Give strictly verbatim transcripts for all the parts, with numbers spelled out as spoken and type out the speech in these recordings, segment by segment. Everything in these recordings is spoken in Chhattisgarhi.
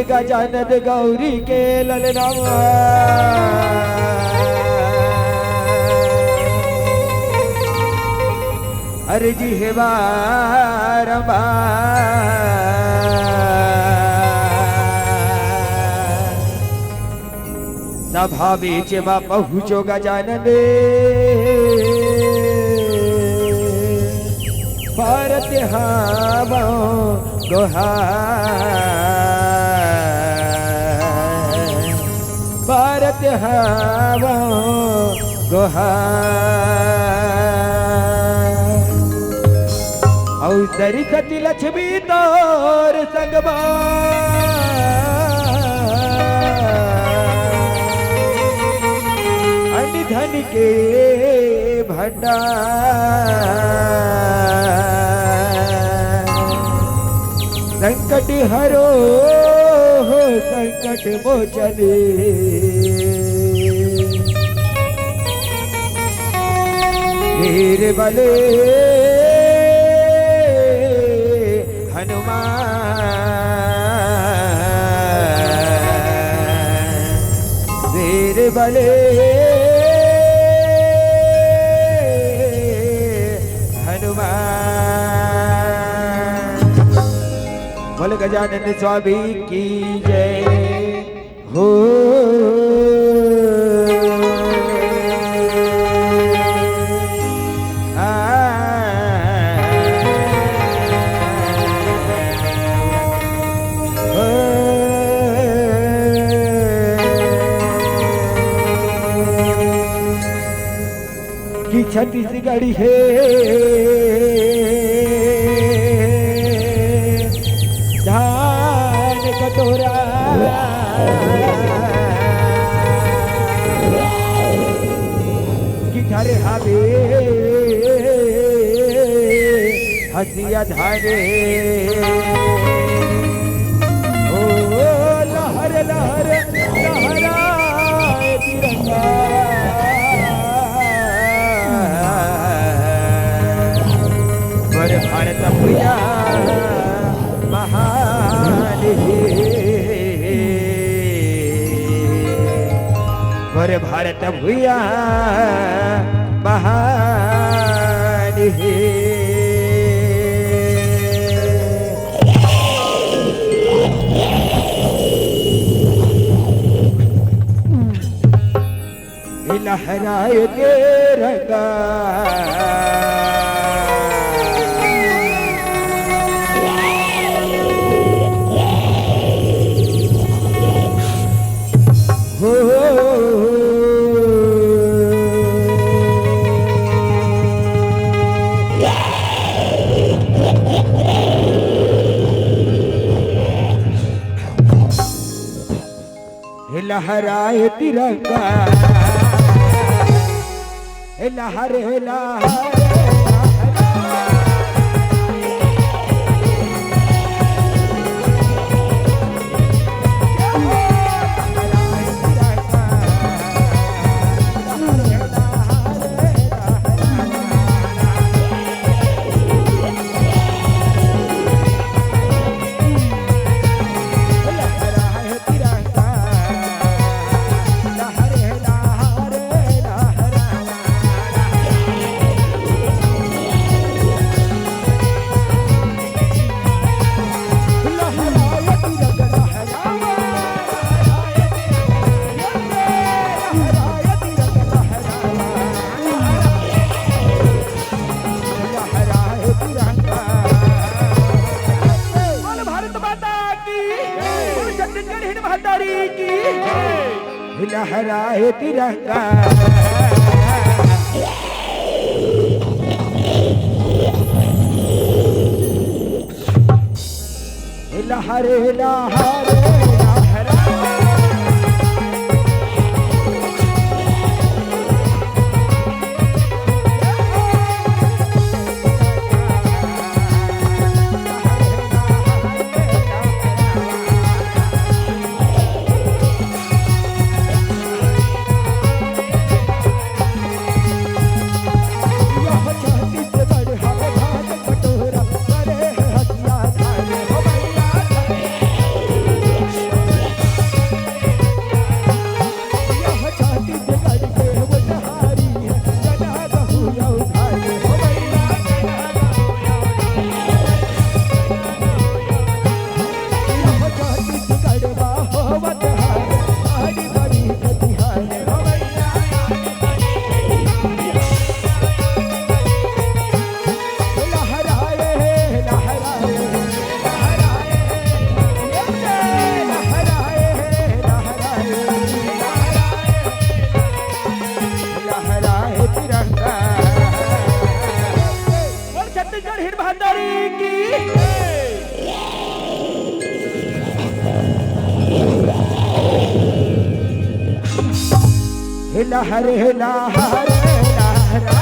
गजानन गौरी के ललनवा। अरे जी हे बारंबार। सभा बीच म पहुँचो गजानन, परत हावों गोहार, परत हावों गोहार। अउ सरस्वती लक्ष्मी तोर संगमा, अन्न धन के भंडार। संकट हरो हो संकट मोचन, वीर बले हनुमान, वीर बले हनुमान। बोल गजानन स्वामी की जय हो। आ, हो। कि छत्तीसगढ़ी हे धान कटोरा, कि घर हावे हसिया धारे। ओ लहर लहर लहराए तिरंगा, मोर भारत भुइयाँ महान हे, मोर भारत भुइयाँ महान हे। लहराए तिरंगा। हो। हे लहराए तिरंगा, हे लहरे लहरे। बोल भारत माता की, बोल छत्तीसगढ़ हिंद महतारी की। लहराए तिरंगा। लहरे लहरे लहरा। लहर लहर लहर।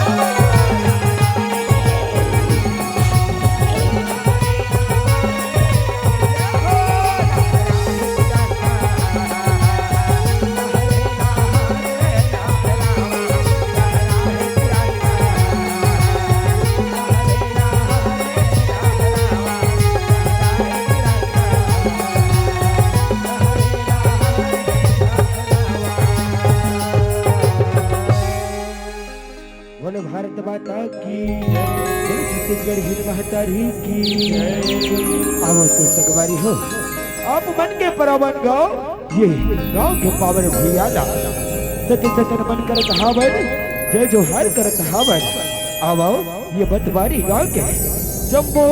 बोले भारत माता की, बोले छत्तीसगढ़ हिल महतारी की। आवो तो संगवारी हो, आप मन के परावन गाँव, ये गाँव के पावन भैया ला सत सतन मन करत हावन, जय जोहार करत हावन। आवो ये मतवारी गाँव के जम्मो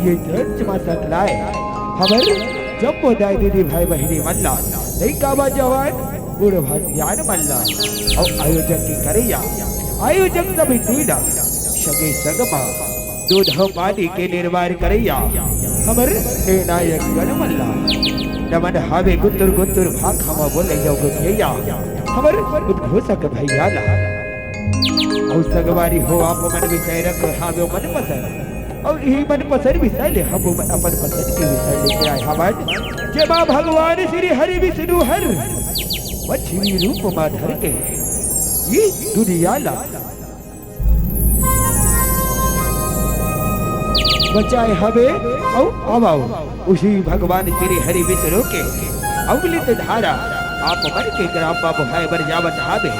ये चर्च मा सकलाय हमर जम्मो दाई दीदी भाई बहिनी मन ला, लइका बा जवान बूढ़ भा सियान मन ला, अउ आयोजक के करैया आयोजक समिति ला, संगे संग मा दूध अउ पानी के निर्माण करैया हमर निर्णायक गण मन ला, नमन हावे गुतुर गुतुर भाखा मा बोले जौ गोठिया हमर उद्घोषक भैया ला। अउ संगवारी हो, आप मन विषय रख हावे मन पसंद, अउ इही मन पसंद विषय ले हम मन अपन पसंद के विषय लेके आए हवन, जेमा भगवान श्री हरि विष्णु हर मछली रूप मा धर के ये दुनिया ला बचाए हवे। अउ आवो उही भगवान श्री हरि विष्णु के अमृत धारा आप मन के ग्राम मा बोहाए बर जावत हावे।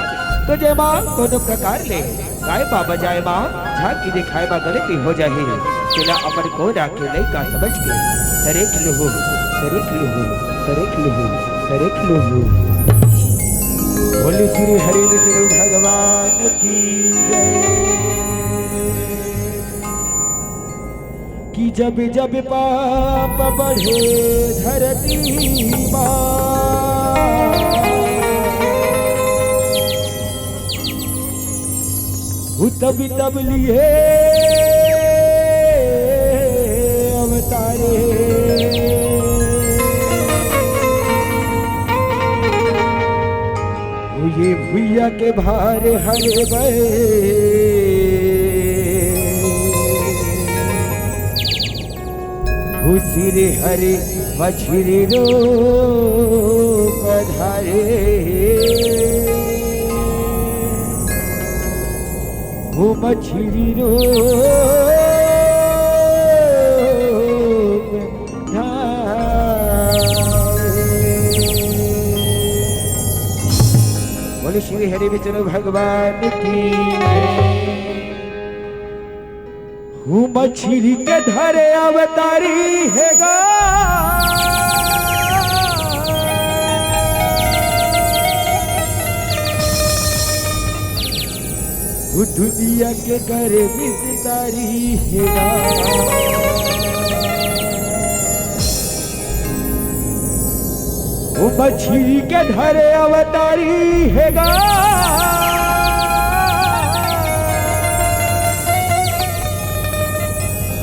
तो जेमा कोनो प्रकार ले गाय मा बजाए मा झांकी दिखाए मा गलती हो जाही, तेला अपन कोरा के लइका समझ के सरेख लुहू, सरेख लुहू, सरेख लुहू, सरेख लुहू। बोले श्री हरि विष्णु भगवान की जय। कि जब जब पाप बढ़े धरती मा, वो तब तब लिए अवतारे। वो ये भुइया के भार हरे बे। उसी रे हरे मछली रूप धारे, वो मछली रूप धारे। बोले श्री हरि विष्णु भगवान की। हूँ मछली के धरे अवतारी हे गा। हूँ दुनिया के करे विस्तारी हे गा। वो मछली के धरे अवतारी हे गा।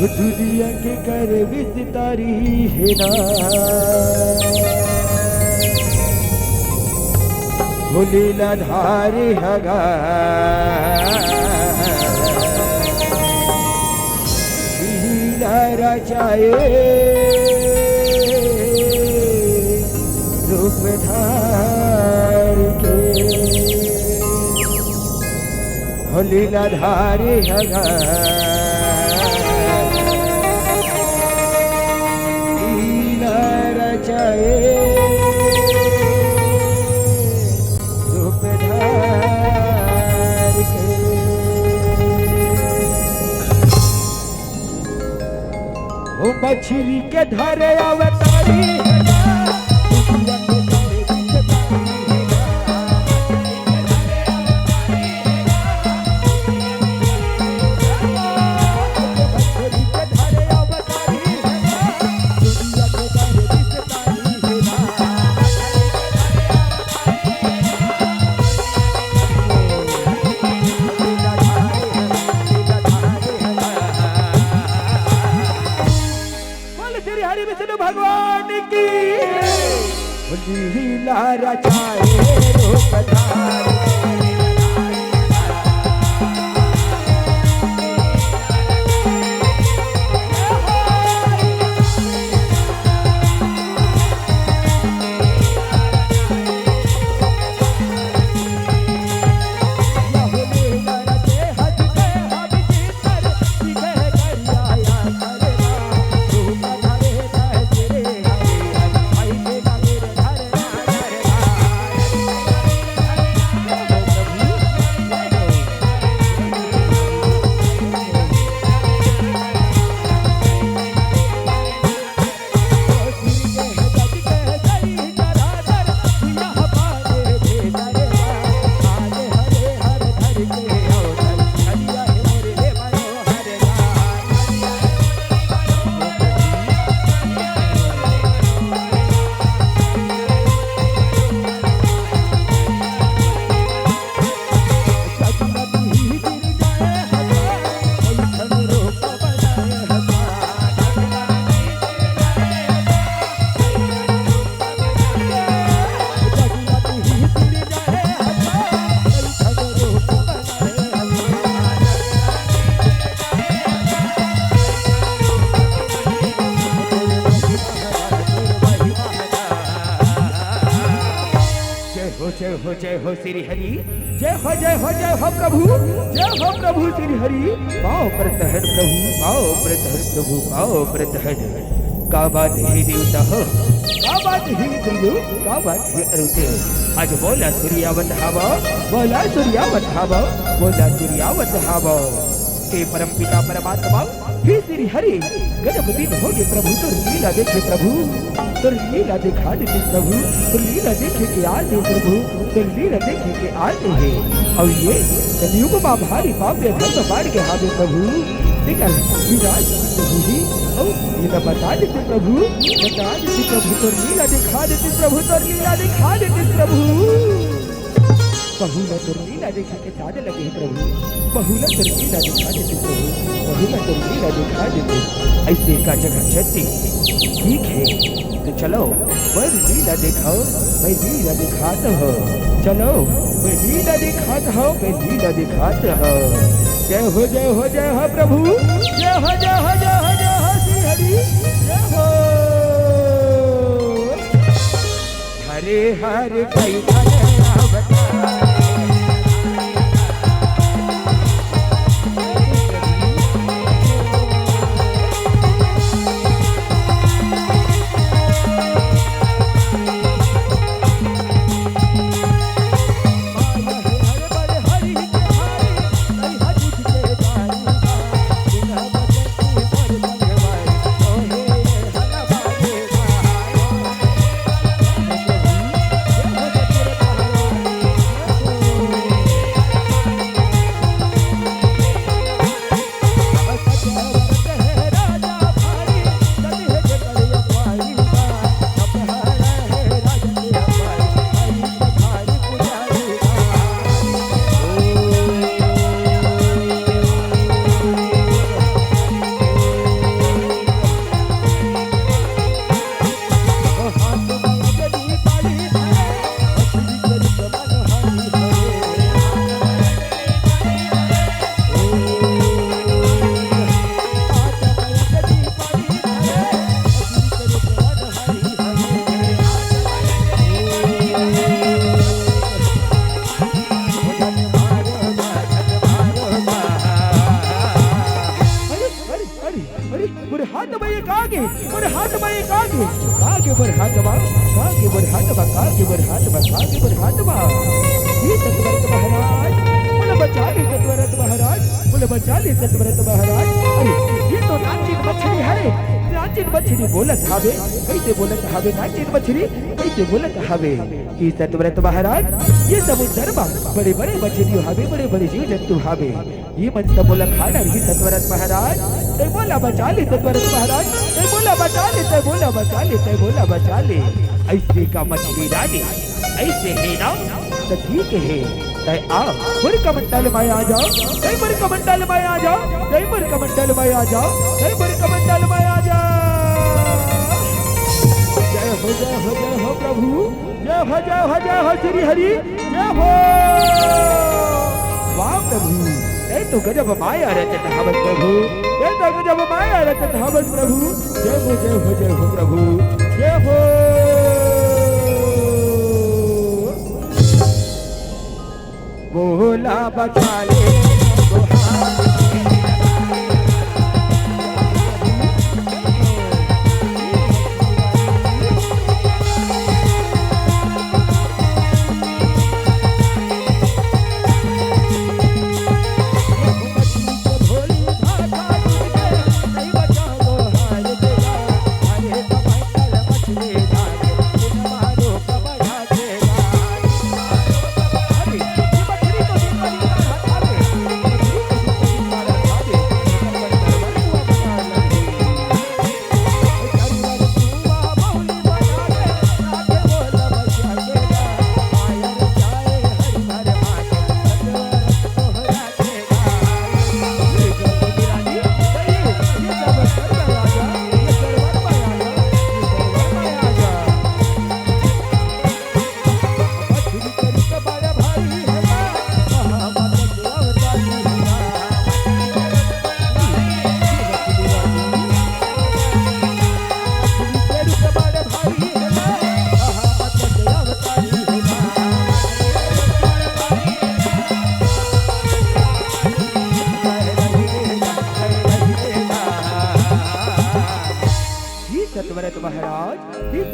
वो दुनिया के करे विस्तारी हे ना। वो लीला धारी हगा। लीला रचाए रूप धार के। हो लीला धारी हगा। लीला रचाए रूप धार के। ओ मछली के धरे अवतारी हे गा। बोल श्री हरि विष्णु भगवान की। लीला रचाए रूप धार। जय हो श्री हरि, जय हो, जय हो, जय हो प्रभु, जय हो प्रभु श्री हरि। पाँव परत हन प्रभु, पाँव परत हन प्रभु, पाँव परत हन। का बात हे देवता हो, का बात हे इंद्रदेव, का बात हे अरुण देव। आज बोला सूर्यावत हावा, बोला सूर्यावत हावा, बोला सूर्यावत हावा। हे परम पिता परमात्मा, हे श्री हरि, गजब दिन होगे प्रभु, तोर लीला देखे प्रभु, तोर लीला देखा देते प्रभु, तोर लीला देखे के आए हे प्रभु, तोर लीला देखे के आए हे। अउ ये कलयुग मा भारी पाप अधर्म बाढ़ गे हावे प्रभु, तेकर विनाश प्रभु जी, अउ ये ला बचा देते प्रभु, बचा देते प्रभु, तोर लीला देखा देते प्रभु, तोर लीला देखा देते प्रभु। बहू ला तोर लीला देखे के साध लगे हे प्रभु, बहू ला तोर लीला देखा देते प्रभु, बहू ला तोर लीला देखा देते। अइसे का जगह चलते, ठीक हे, त चलो, मैं लीला देखाओ, मैं लीला देखात हो। चलो, मैं लीला देखात हो, मैं लीला देखात हो। जय हो, जय हो, जय हो प्रभु, जय हो, जय हो, जय हो, जय हो श्री हरि, जय हो। हरे हर कई फल अवतार। अरे, अरे, अरे, अरे, मोर हाथ मा ये का गे? मोर हाथ मा ये का गे? का गे मोर हाथ मा? का गे मोर हाथ मा? का गे मोर हाथ मा? का गे मोर हाथ मा? हे सतव्रत महाराज, मोला बचा ले सतव्रत महाराज, मोला बचा ले सतव्रत महाराज। अरे, ये तो नानचुन मछरी हरे, नानचुन मछरी बोलत हावे, कइसे बोलत हावे नानचुन मछरी, कइसे बोलत हावे? हे सतव्रत महाराज, ये समुंदर मा बड़े-बड़े मछरी हावे, बड़े-बड़े जीव जंतु हावे। ये मन सब मोला खा डरही सतव्रत महाराज, तैं मोला बचा ले सतव्रत महाराज, तैं मोला बचा ले, तैं मोला बचा ले, तैं मोला बचा ले। अइसे का मछली रानी, अइसे हे ना, त ठीक हे, तैं आ, मोर कमंडल मा आ जा, तैं मोर कमंडल मा आ जा, तैं मोर कमंडल मा आ जा, तैं मोर कमंडल मा आ जा। जय हो, जय हो, जय हो प्रभु। जय हो, जय हो, जय हो श्री हरि, जय हो। वाह प्रभु, तैं तो गजब माया रचत हवस प्रभु, तैं तो गजब माया रचत हवस प्रभु। जय हो, जय हो, जय हो प्रभु, जय हो। बोला बचा ले,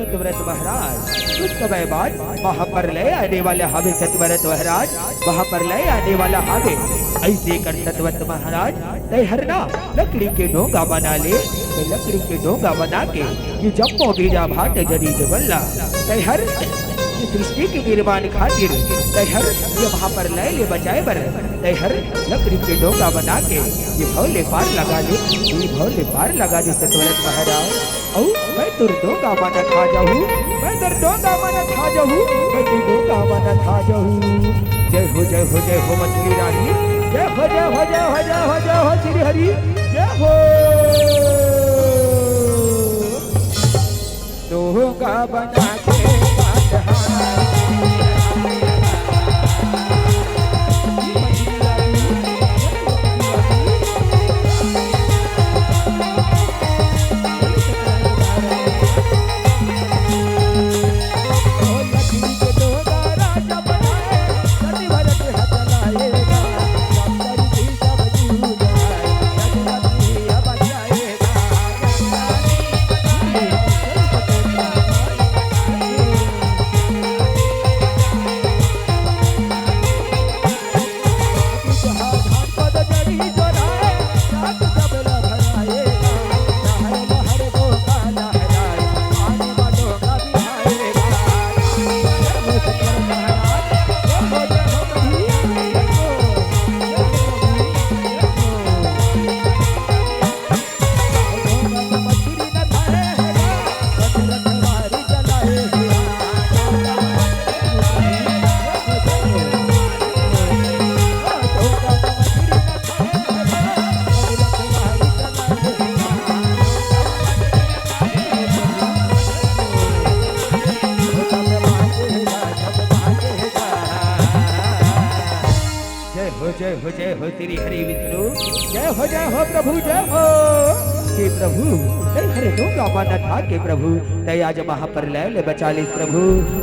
सतव्रत महाराज, कुछ समय बाद महाप्रलय आने वाला हावे। सतव्रत महाराज, महाप्रलय आने वाला हावे। अइसे कर सतव्रत महाराज, तैं हर ना लकड़ी के डोंगा बना ले। तैं लकड़ी के डोंगा बना के ये जम्मो बीजा भांट जरी जगन ला, तैं हर ये सृष्टि के निर्माण खातिर, तैं हर ये महाप्रलय ले बचाए बर, तैं हर लकड़ी के डोंगा बना के ये भव ले पार लगा दे, ये भव ले पार लगा दे सतव्रत महाराज। अउ मैं तोर डोंगा मन खा जाहूँ, मैं तोर डोंगा मन खा जाहूँ, मैं तोर डोंगा मन खा जाहूँ। जय हो, जय हो, जय हो मछली रानी, जय हो, जय हो, जय हो, जय हो, जय हो श्री हरि, जय हो। डोंगा बना के बांध जय हो, जय हो, जय हो श्री हरि विष्णु, जय हो, जय हो प्रभु, जय हो। हे प्रभु, तैं हर डोंगा मन खा के प्रभु, तैं आज महाप्रलय ले बचा लेस प्रभु।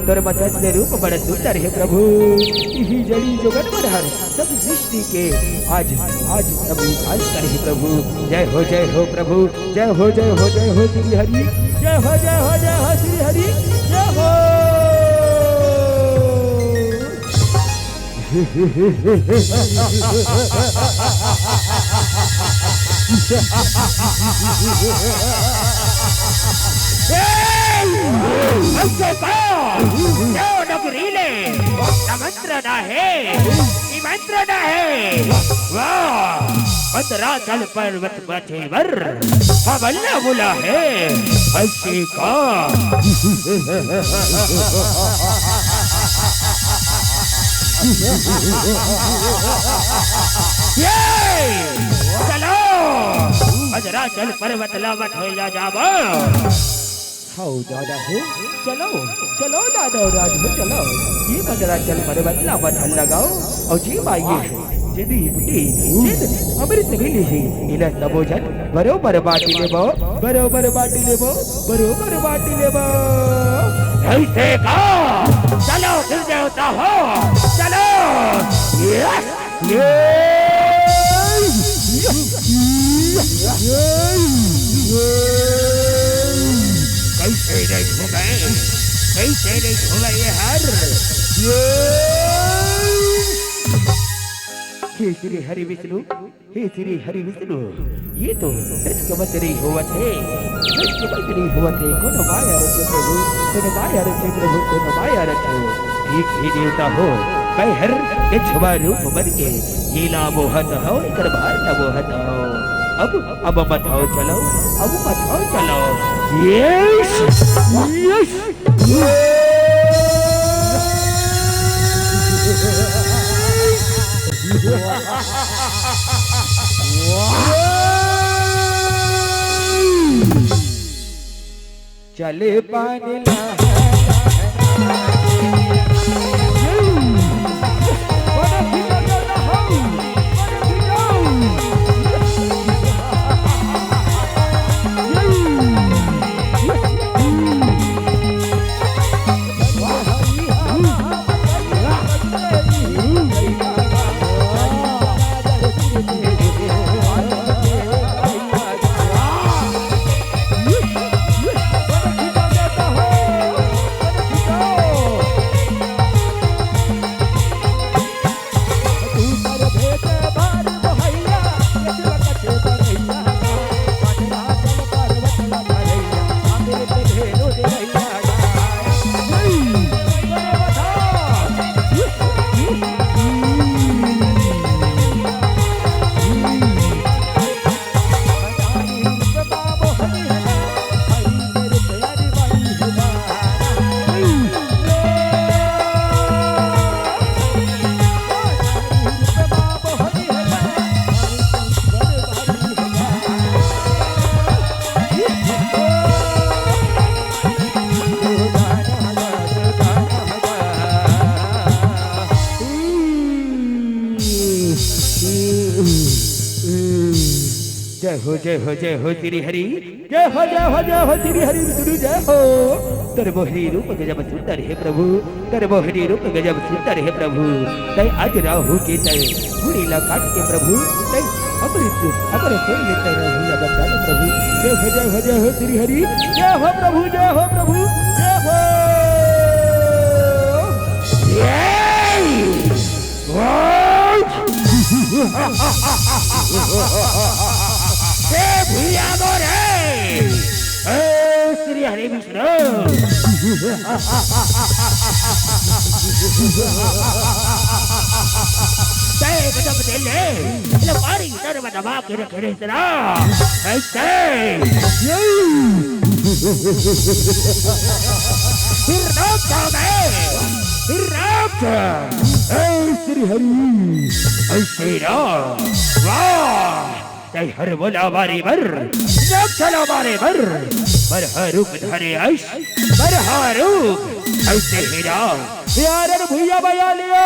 तोर मत्स्य रूप बड़ सुंदर हे प्रभु। इही जड़ी जोगन मन हर सब सृष्टि के आज, आज सब विकास करही प्रभु। जय हो, जय हो प्रभु, जय हो, जय हो, जय हो श्री हरि, जय हो, जय हो, जय हो श्री हरि, जय हो। ए, हमको कहो, क्यों नगरी ले? नमंत्रण है, निमंत्रण है। वाह, मंदराचल पर्वत पर तेवर, हमला बुला है, हंसी का। ये, चलो, मंदराचल पर्वत ला मत हो जा जाबो। हव दादा हो, चलो, चलो दादा राज हो, चलो। ये मंदराचल पर्वत ला मत लगाओ, अउ जी माई ये है। जिंदगी बुटी, जिंद अमृत मिली ही, इला सबो जन बरोबर बांटी लेबो, बरोबर बांटी लेबो, बरोबर बांटी लेबो। ऐसे का, चलो फिर देवता हो, चलो। ये, ये, कैसे नहीं घूमे, कैसे नहीं घूमे ये हर, ये। हे श्री हरि विष्णु, हे श्री हरि विष्णु, ये तो सच के बस नहीं होवत हे, सच के बस नहीं होवत हे। कोनो माया रचे प्रभु, कोनो माया रचे प्रभु, कोनो माया रचे। ठीक हे देवता हो, मैं हर कछुआ रूप बन के ये ला मोहत हव, एकर भार ला मोहत हव। अब, अब मत हव चलो, अब मत हव चलो। Yes, yes. चले पानी ला। जय हो, जय हो, जय हो श्री हरि। जय हो, जय हो, जय हो श्री हरि विष्णु, जय हो। तोर मोहनी रूप गजब सुंदर हे प्रभु, तोर मोहनी रूप गजब सुंदर हे प्रभु। तैं आज राहु के तैं मुड़ी ला काट के प्रभु, तैं अमृत, अमर सोई ले तैं राहु ला बचा ले प्रभु। जय हो, जय हो, जय हो श्री हरि, जय हो प्रभु, जय हो प्रभु, जय हो। जय। ए भैया गो रे, ए श्री हरि विष्णु, तैं एकदम दे ले, ले मारी इधर बदमा के रखे रे तेरा, ऐसे। फिर नाम था मैं, फिर नाम था। ऐ श्री हरि, ऐसे ना। वाह, तैं हर बोला मारे बर, जब चला मारे बर, बर हर रूप धरे ऐस, बर हर रूप ऐसे ही ना। यार, अरे भैया, भैया लियो।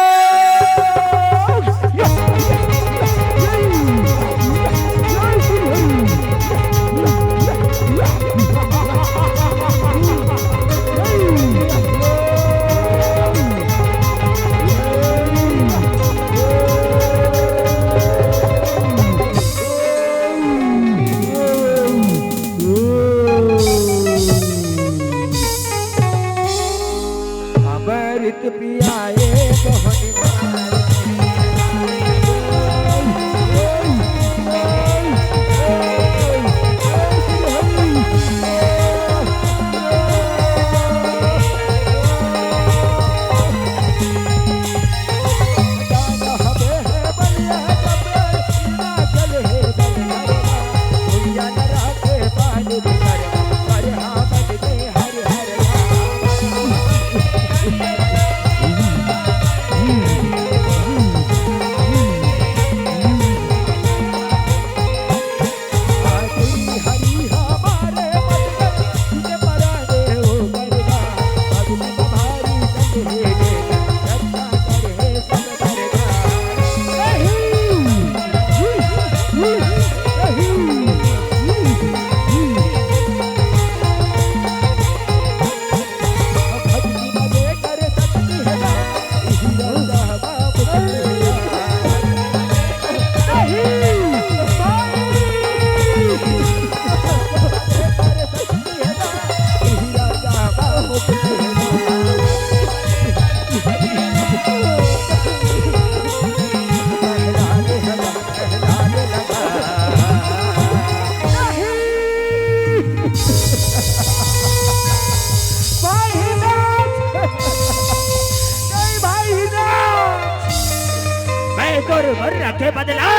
अमृत पियाए मोहन भाई नाथ, नहीं भाई नाथ, मैं तोर बर के बदला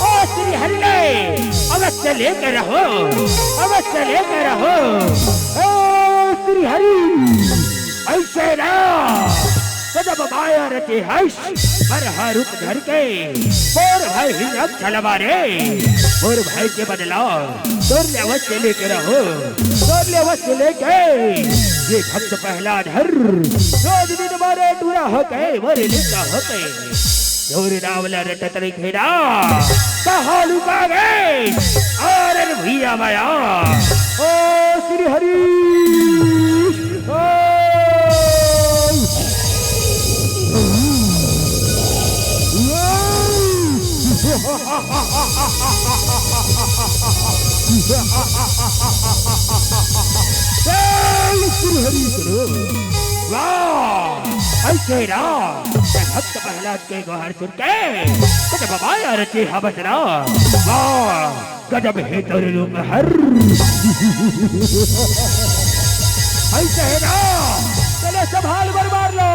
ओ श्री हरि ले अवश्य लेके रहो, अवश्य लेके रहो। ओ श्री हरि, ऐसे ना, गजब माया रचे हस, बर हा रूप धर के, मोर भाई हिरक छलवा रे, मोर भाई के बदला तोर ले अवश्य लेके रहो, तोर ले अवश्य लेके। ये भक्त प्रहलाद हर रोज दिन मारे टूरा होके, मारे लेटा होके। जोर नावला रटत रही खेड़ा, कहा लुका गए, आरन भैया माया। ओ श्री हरि। जय श्री हरि गुरु। वाह, ऐसे राम, जय भक्त प्रहलाद के गोहर सुन के, गजब माया रचे हा बचना। वाह, गजब हे तोर रूप हर। ऐसे हे ना, चले संभाल बर मार लो,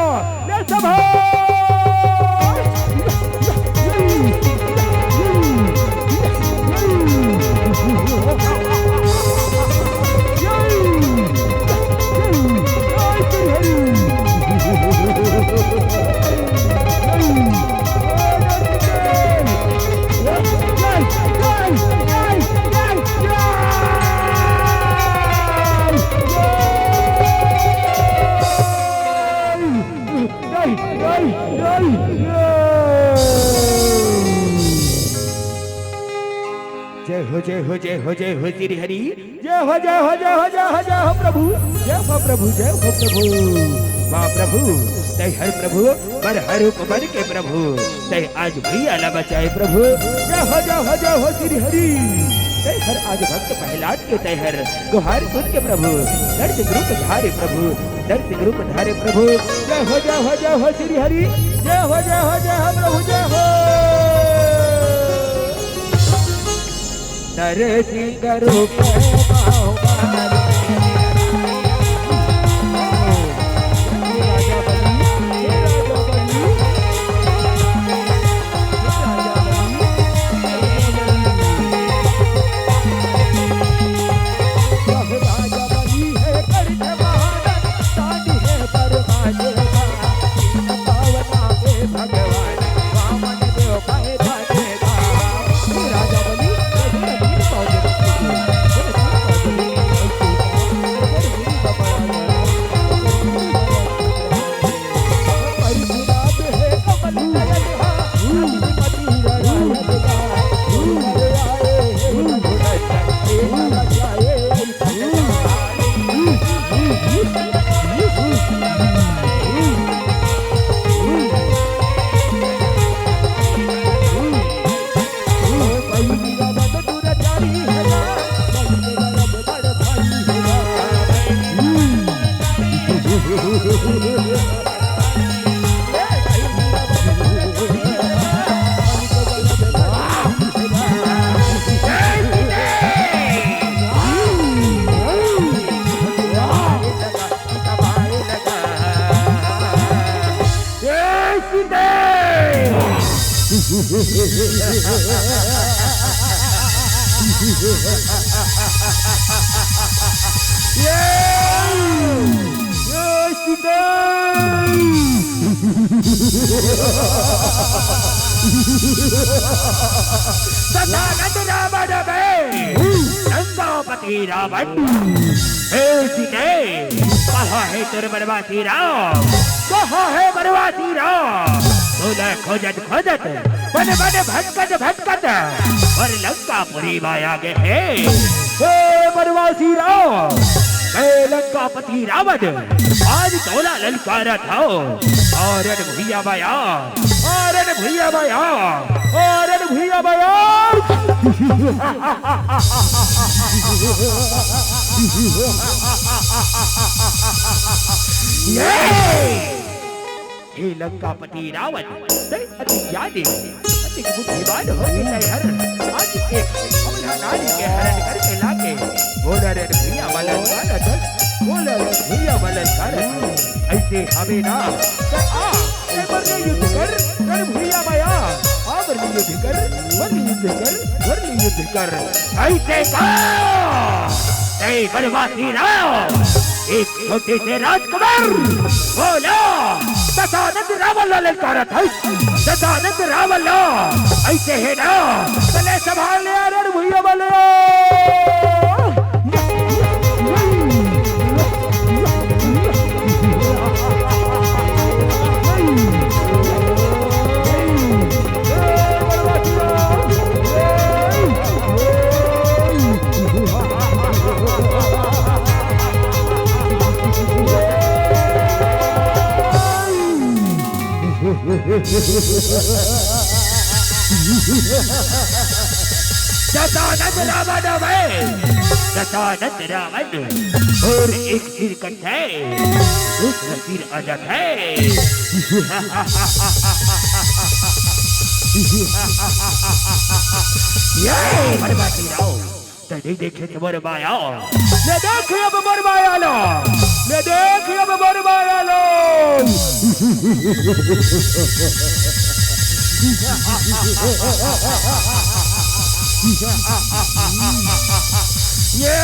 ले संभाल। जय हो, जय हो, जय हो श्री हरि। जय हो, जय हो, जय हो, जय हो, जय हो प्रभु। जय हो प्रभु, जय हो प्रभु। वाह प्रभु, तैं हर प्रभु, बर हर रूप बन के प्रभु, तैं आज भैया ला बचाए प्रभु। जय हो, जय हो, जय हो श्री हरि। तैं हर आज भक्त प्रहलाद के तैं हर गुहार सुन के प्रभु, दर्द रूप धारे प्रभु, दर्द रूप धारे प्रभु। जय हो, जय हो, जय हो श्री हरि। जय हो, जय हो, जय हो प्रभु, जय हो। नरसिंह रूप सदानंद रावण में लंकापति रावण। हे सीते, कहाँ है तोर वनवासी राम? कहाँ है वनवासी राम? तोला खोजत खोजत, बन बन भटकत भटकत, और लंकापुरी माया गे हे। हे वनवासी राम, मैं लंकापति रावण, आज तोला ललकारत हौं। अरे भुइयां बया, अरे भुइयां बया, अरे भुइयां बया। ये हे लंकापति रावण, तैं अति ज्ञानी, अति बुद्धिमान होके तैं हर आज एक अबला नारी के हरण करके लाके बोला रे भुइयां बा ललकारत, बोला रे भुइयां बा ललकारत। अइसे हवे ना, त आ, तैं बर ले युद्ध कर, कर भुइयां बया, आ बर ले युद्ध कर, बर ले युद्ध कर, बर ले युद्ध कर। अइसे का, तैं वनवासी राम, एक छोटे से राजकुमार, बोला, दशानंद रावण ला ललकारत हस, दशानंद रावण ला, अइसे हे ना, त ले संभाल ले रे भुइयां बा ले। दशानंद रावण अवय, दशानंद रावण, और एक सिर कट है, दूसरा सिर अलग है। ये बर्बादी राव। तैं नइ देखे मोर माया, ले देख अब मोर माया ला, ले देख अब मोर माया ला। ये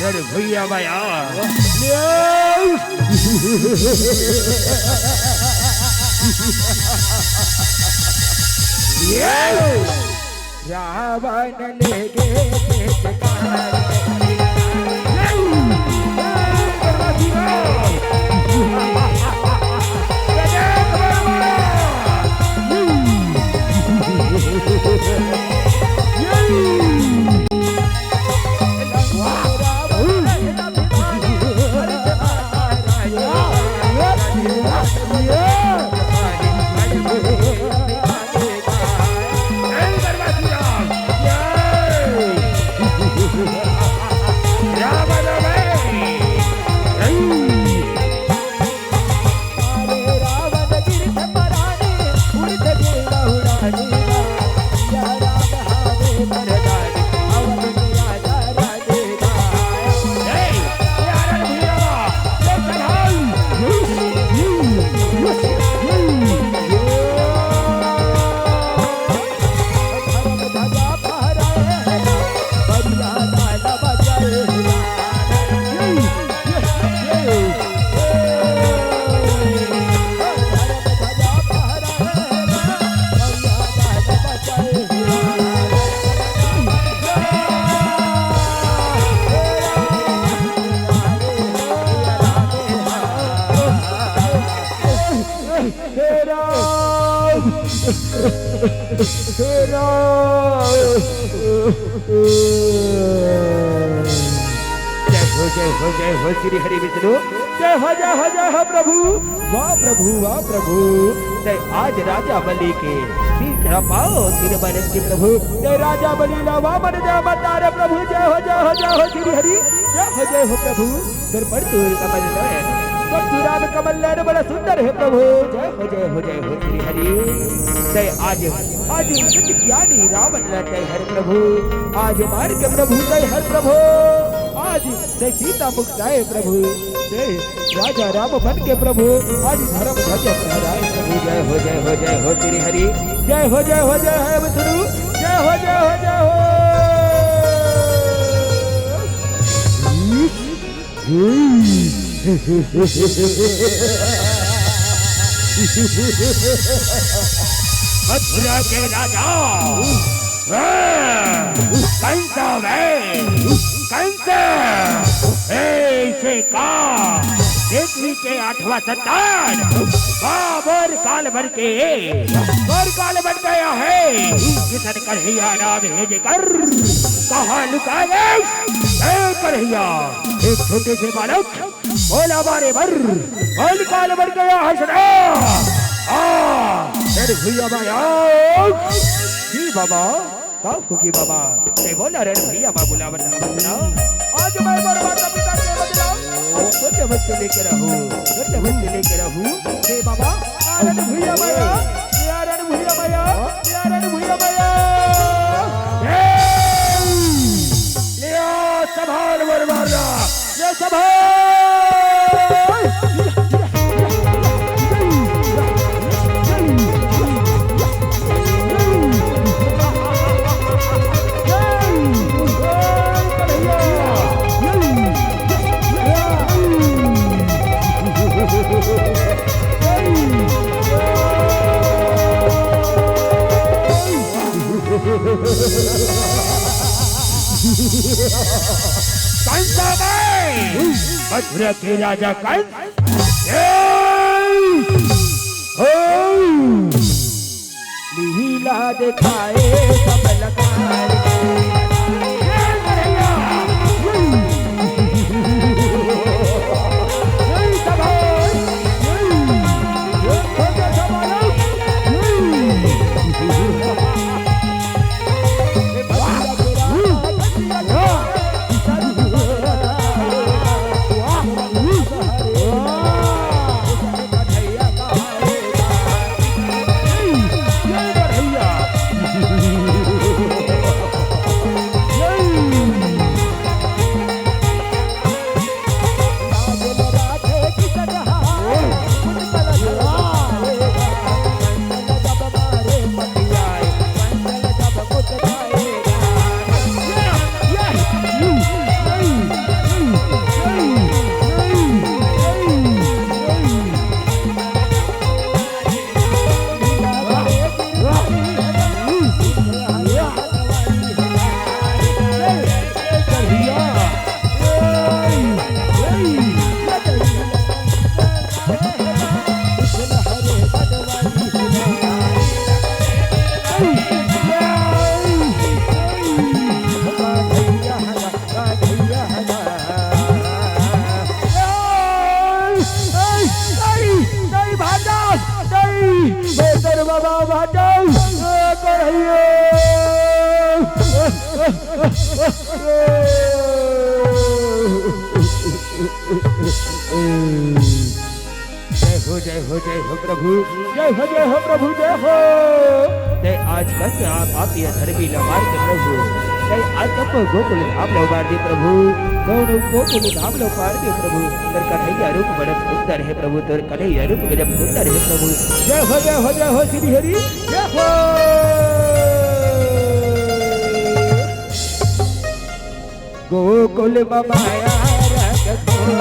रण भुइयां बया। रावण लेगे तेज कहार। हे राम, हे राम। जय हो, जय हो, जय हो श्री हरि विष्णु। जय हो, जय हो, जय हो प्रभु। वाह प्रभु, वाह प्रभु। जय आज राजा बलि के तीन पाओ तीन बरस के प्रभु। जय राजा बलि ना वामन जय अवतार प्रभु। जय हो, जय हो, जय हो श्री हरि। जय हो, जय हो प्रभु। तोर परचून कमल नयन, परशुराम कमल नयन, बड़ा सुंदर हे प्रभु। जय हो, जय हो, जय हो श्री हरि। जय आज, आज सत ज्ञानी रावण ला जय हर प्रभु। आज मार के प्रभु जय हर प्रभु। आज जय सीता मुक्त आए प्रभु। जय राजा राम बन के प्रभु। आज धर्म ध्वजा फहराए प्रभु। जय हो, जय हो, जय हो श्री हरि। जय हो, जय हो, जय हो विष्णु। जय हो, जय हो, जय हो। मथुरा के राजा, कंस वे, कंस, ऐसे का, पृथ्वी के आठवां संतान, बाबर काल भर के, बाबर काल बन गया है। किशन कन्हैया नाम है जेकर, कहाँ लुकाए? ए कन्हैया, एक छोटे से बालक, बोला मारे बर, बाल काल बन गया है सदा। आ, तेरे भैया माया। जी बाबा, बापू की बाबा। ते बोला रे भैया माँ बुला बता बता। आज मैं बर माता पिता के बदला, आज छोटे बच्चे लेके रहूं, छोटे बच्चे लेके रहूं। हे बाबा, आ रे भैया माया, या रे भैया माया, या रे भैया माया। ए! लिया संभाल बर मारना। जय सभा। कंसा में मथुरा के राजा कंस। लीला दिखाए सब लकार। जय हो, जय हो, जय हो प्रभु। जय हो, जय हो प्रभु, जय हो। तैं आज कस आप, आप ये धरती ला मार के प्रभु, तैं आज जम्मो गोकुल धाम ला उबार दे प्रभु, दोनों गोकुल धाम ला उबार दे प्रभु। तोर कन्हैया रूप बड़ा सुंदर हे प्रभु, तोर कन्हैया रूप गजब सुंदर हे प्रभु। जय हो, जय हो, जय हो श्री हरि, जय हो। गोकुल म माया रंग घोर।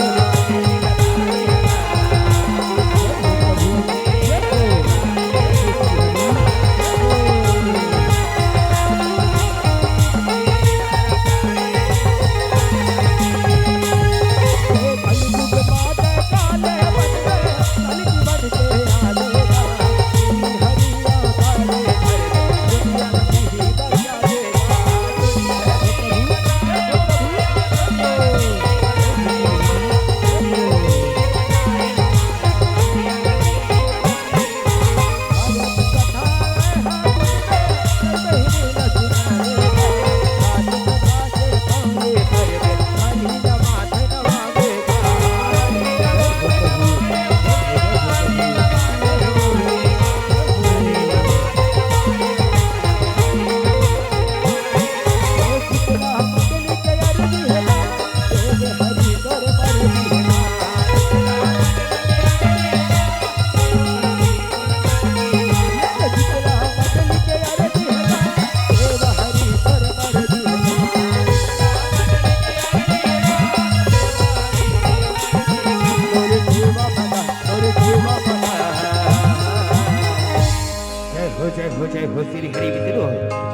जय हो, जय हो, जय हो श्री हरि विष्णु।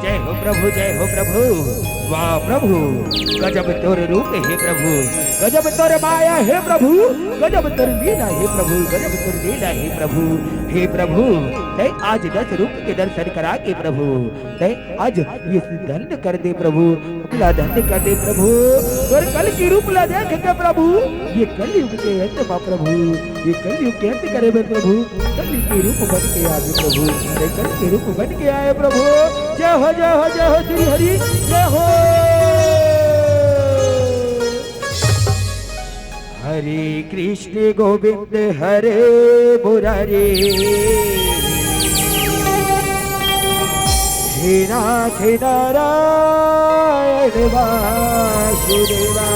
जय हो प्रभु, जय हो प्रभु। वाह प्रभु, गजब तोर रूप हे प्रभु, गजब तोर माया हे प्रभु, गजब तोर लीला हे प्रभु, गजब तोर लीला हे प्रभु। हे प्रभु, तैं आज दस रूप के दर्शन करा के प्रभु, तैं आज ये धन्य कर दे प्रभु, ला धन्य कर दे प्रभु। तोर कलकी रूप ला देख के प्रभु, ये कलयुग के अंत मा प्रभु, ये कलयुग के अंत करे बर प्रभु, कलकी रूप बन के आए प्रभु, तैं कलकी रूप बन के आए प्रभु। जय हो, जय हो, जय हो श्री हरि, जय हो। हरे कृष्ण गोविंद हरे मुरारी, हे नाथ नारायण वासुदेवा।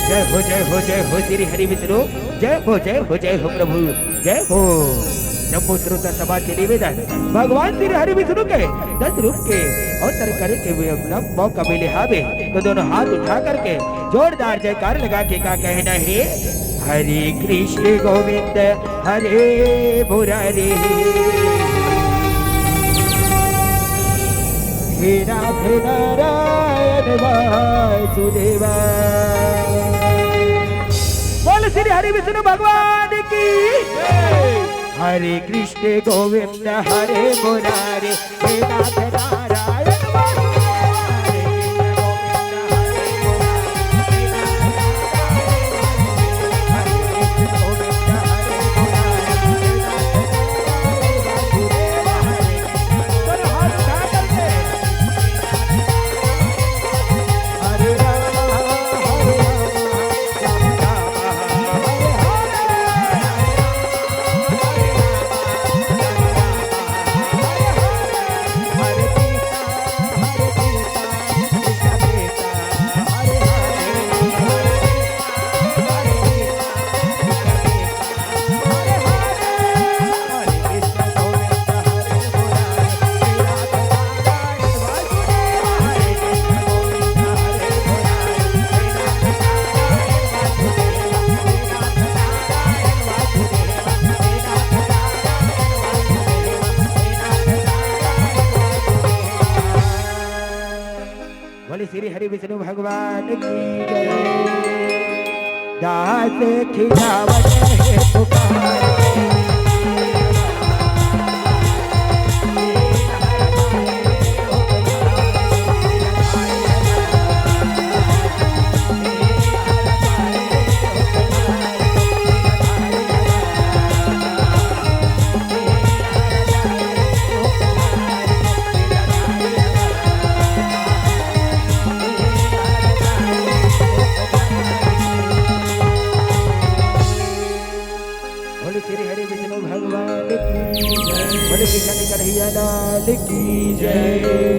जय हो, जय हो, जय हो श्री हरि विष्णु। जय हो, जय हो, जय हो प्रभु। जय हो। जम्मो श्रोता सभा के निवेदन, भगवान श्री हरि विष्णु के दस रूप के अवसर करे के वे अवसर मौका मिले हावे, तो दोनों हाथ उठा करके जोरदार जयकार लगा के का कहना हे, हरे कृष्ण गोविंद हरे मुरारी, हे नाथ नारायण वासुदेवा। बोल श्री हरि विष्णु भगवान की। हरे कृष्ण गोविंद हरे मुरारी, हे नाथ नारायण वासुदेवा। हरे कृष्ण गोविंद हरे मुरारी, हे नाथ नारायण वासुदेवा। हरे कृष्ण गोविंद हरे मुरारी, हे नाथ नारायण वासुदेवा। हरे कृष्ण, दोनों हाथ उठा करके। हरे राम, हरे राम, राम राम, हरे हरे। बोले श्री हरि विष्णु भगवान की जय। दास खिलावन हे पुकार। बोले कृष्ण कन्हैया लाल की जय।